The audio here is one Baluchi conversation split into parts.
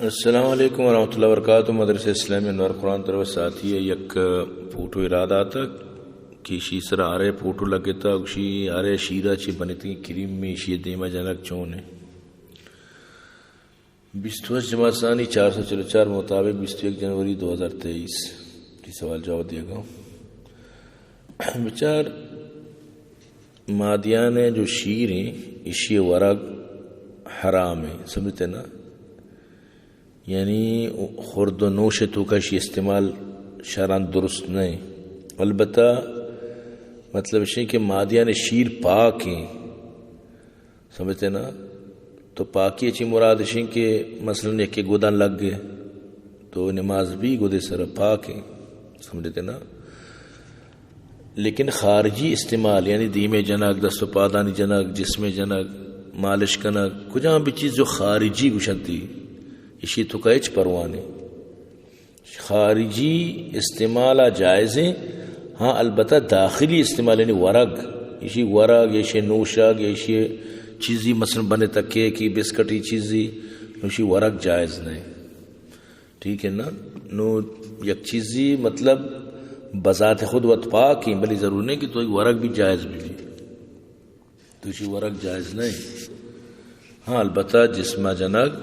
السلام علیکم ورحمۃ اللہ وبرکاتہ۔ مدرسہ اسلامی انوار قرآن طرف ساتھی ہے، یک فوٹو ارادہ آتا کہ شی سر آرے فوٹو لگتا، شی آرے شیرا چی بنتی کریم میں شی دیما جنک چون ہے۔ بیست و ہشت جماعت ثانی چار سو چل و چار مطابق بیست و یک جنوری دو ہزار تئیس۔ تی سوال جواب دیگا۔ بچار، مادیان جو شیر ہیں، اشی ورگ حرام ہے، سمجھتے نا؟ یعنی خورد و نوش تو کا اشی استعمال شرعاً درست نہیں۔ البتہ مطلب اشی کہ مادیان شیر پاک ہیں، سمجھتے نا؟ تو پاکی چی مراد اشیں کہ مثلاً یکے گدان لگ گئے تو نماز بھی گدے سر پاک ہیں، سمجھتے نا؟ لیکن خارجی استعمال، یعنی دیمے جنگ، دست و پادانی جنگ، جسمے جنگ، مالش کنگ، کجام بھی چیز جو خارجی گشنتی، اشی تو کا ہچ پرواہ نہیں۔ خارجی استعمال آ جائز ہیں، ہاں البتہ داخلی استعمال یعنی ورگ، اشی ورگ، اشی نوشگ، اشی چیزی مثلاً بنے تکے کی بسکٹی چیزی، اشی ورگ جائز نہیں۔ ٹھیک ہے نا؟ نو یک چیزی مطلب بذات خود وت پاک ہیں، بلے ضرور نہیں کہ تو ایک ورگ بھی جائز بھی۔ تو اشی ورگ جائز نہیں۔ ہاں، البتہ جسما جنگ،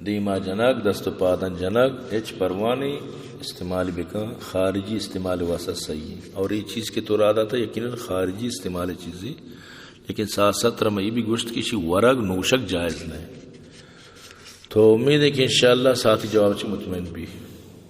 دیما جنگ، دست و پادان جنگ، ہچ پرواہ نہیں، استعمال بکن، خارجی استعمال واسطہ صحیح ہے۔ اور یہ چیز کہ تو را داتا یقیناً خارجی استعمال چیزی، لیکن ساتھ ساتھ ترا میں یہ بھی گوشت کہ اشی ورگ نوشگ جائز نہیں۔ تو امید ہے کہ انشاءاللہ ساتھی جواب چی مطمئن بھی۔